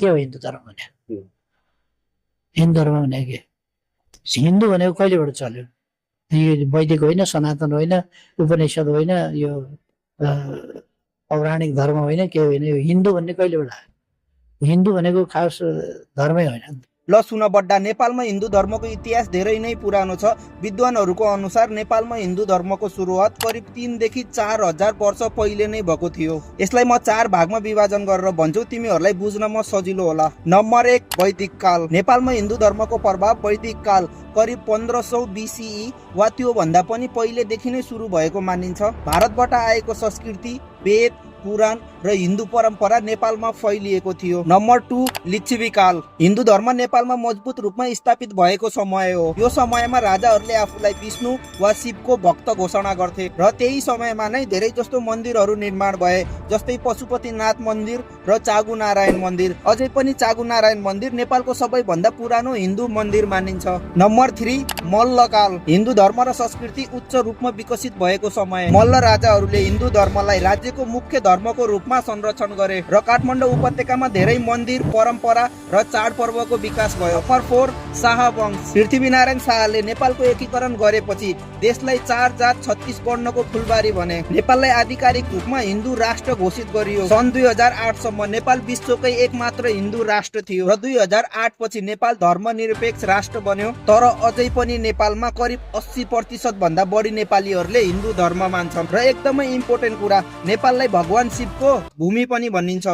के हो हिन्दू धर्म भने? हिन्दू धर्म भने के? हिन्दू भनेको कहिलेबाट चल्यो? यो वैदिक होइन, सनातन होइन, उपनिषद होइन, यो पौराणिक धर्म होइन, के होइन। यो हिन्दू भन्ने कहिलेबाट आयो? हिन्दू भनेको खास धर्मै होइन। ल सुन बड्डा, नेपालमा हिन्दू धर्मको इतिहास धेरै नै पुरानो छ। विद्वानहरूको अनुसार नेपालमा हिन्दू धर्मको सुरुवात करिब 3 देखि 4000 वर्ष पहिले नै भएको थियो। यसलाई म 4 भागमा विभाजन गरेर भन्छु, तिमीहरूलाई बुझ्नमा सजिलो होला। नम्बर 1, वैदिक काल। नेपालमा हिन्दू धर्मको प्रभाव वैदिक काल करिब 1500 BCE वा त्यो भन्दा पनि पहिलेदेखि नै सुरु भएको मानिन्छ। भारतबाट आएको संस्कृति, वेद, पुराण र हिन्दू परम्परा नेपालमा फैलिएको थियो। नम्बर 2, लिच्छवी काल। हिन्दू धर्म नेपालमा मजबुत रूपमा स्थापित भएको समय हो। यो समयमा राजाहरूले आफूलाई विष्णु वा शिवको भक्त घोषणा गर्थे र त्यही समयमा नै धेरै जस्तो मन्दिरहरू निर्माण भए, जस्तै पशुपतिनाथ मन्दिर र चागुनारायण मन्दिर। अझै पनि चागुनारायण मन्दिर नेपालको सबैभन्दा पुरानो हिन्दू मन्दिर मानिन्छ। नम्बर 3, मल्ल काल। हिन्दू धर्म र संस्कृति उच्च रूपमा विकसित भएको समय। मल्ल राजाहरूले हिन्दू धर्मलाई राज्यको मुख्य धर्मको रूपमा संरक्षण गरे र काठमाडौँ उपत्यकामा धेरै मन्दिर, परम्परा र चाडपर्वको विकास भयो। नम्बर 4, शाहवंश। पृथ्वीनारायण शाहले नेपालको एकीकरण गरेपछि देशलाई 4 जात 36 वर्णको फुलबारी भने नेपाललाई आधिकारिक रूपमा हिन्दू राष्ट्र घोषित गरियो। सन् 2008 सम्म नेपाल विश्वकै एकमात्र हिन्दू राष्ट्र थियो र 2008 पछि नेपाल धर्मनिरपेक्ष राष्ट्र बन्यो। तर अझै पनि नेपालमा करिब 80% भन्दा बढी नेपालीहरूले हिन्दू धर्म मान्छन् र एकदमै इम्पोर्टेन्ट कुरा, नेपाललाई भगवान शिवको भूमि पनि भनिन्छ।